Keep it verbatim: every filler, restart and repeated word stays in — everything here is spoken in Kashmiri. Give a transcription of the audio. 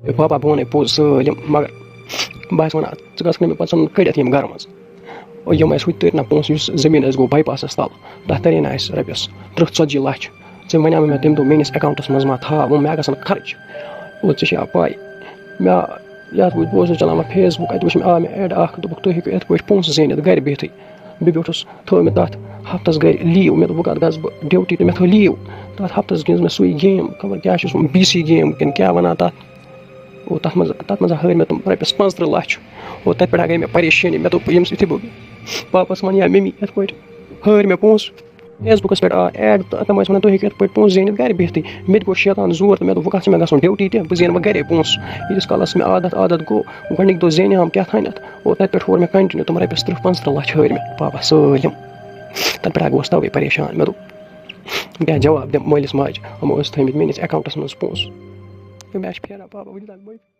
ہے پاپا، بہٕ وَنے پوٚز سٲلِم، مگر بہٕ آسہٕ وَنان، ژٕ گژھکھ نہٕ مےٚ پَتہٕ ژھٕنُن کٔڑِتھ یِم گَرٕ منٛز۔ اور یِم اَسہِ ہُتہِ تٔرۍ نہ پونٛسہٕ، یُس زٔمیٖن اَسہِ گوٚو باے پاسَس تَل، تَتھ تَرے نہٕ اَسہِ رۄپیَس تٕرٛہ ژَتجی لَچھ۔ ژےٚ وَنیٛاو مےٚ تَمہِ دۄہ، میٛٲنِس اٮ۪کاوُنٛٹَس منٛز ما تھاو، وۄنۍ مےٚ گژھن خرٕچ۔ اور ژےٚ چھےٚ پَے، مےٚ یَتھ وٕچھ، بہٕ اوسُس چَلاوان Facebook، اَتہِ وٕچھ مےٚ، آو مےٚ ایڈ اَکھ، دوٚپُکھ، تُہۍ ہیٚکِو یِتھ پٲٹھۍ پونٛسہٕ زیٖنِتھ گَرِ بِہتٕے۔ بہٕ بیوٗٹھُس، تھٲو مےٚ تَتھ ہفتَس گَرِ لیٖو۔ مےٚ دوٚپ، وۄنۍ کَتھ گژھٕ بہٕ ڈیوٹی، تہٕ مےٚ تھٲو لیٖو۔ تَتھ ہفتَس گِنٛز مےٚ سُے گیم، خبر کیٛاہ چھُس، بی سی گیم کِنہٕ کیٛاہ وَنان تَتھ۔ اور تَتھ منٛز، تَتھ منٛز ہٲرۍ مےٚ تِم رۄپیَس پانٛژترٕٛہ لَچھ۔ اور تَتہِ پٮ۪ٹھ گٔے مےٚ پریشٲنی۔ مےٚ دوٚپ، ییٚمِس یُتھُے بہٕ پاپَس وَنہٕ یا مٔمی یِتھ پٲٹھۍ ہٲرۍ مےٚ پونٛسہٕ، Facebook پٮ۪ٹھ آو ایڈ، تہٕ تِم ٲسۍ وَنان، تُہۍ ہیٚکِو یِتھ پٲٹھۍ پونٛسہٕ زیٖنِتھ گَرِ بِہتٕے۔ مےٚ تہِ گوٚو شیطان زور، تہٕ مےٚ دوٚپ، وۄنۍ کَتھ چھِ مےٚ گژھُن ڈیوٹی تہِ، بہٕ زینہٕ وۄنۍ گَرے پونٛسہٕ۔ ییٖتِس کالَس مےٚ عادت عادت گوٚو، گۄڈٕنِکۍ دۄہ زینہِ ہم کیٛاہ تھانٮ۪تھ، اور تَتہِ پٮ۪ٹھ ہور مےٚ continue تِم رۄپیَس تٕرٛہ پانٛژترٕٛہ لَچھ ہٲرۍ مےٚ پاپَس سٲلِم۔ تَتہِ پٮ۪ٹھ گوس تَوَے پریشان۔ مےٚ دوٚپ، بہٕ کیٛاہ جواب دِمہٕ مٲلِس ماجہِ؟ یِمو ٲس تھٲومٕتۍ میٛٲنِس اٮ۪کاوُنٛٹَس منٛز پونٛسہٕ۔ تہٕ مےٚ چھِ پھیران پاپا وٕنہِ تام مٔنٛزۍ۔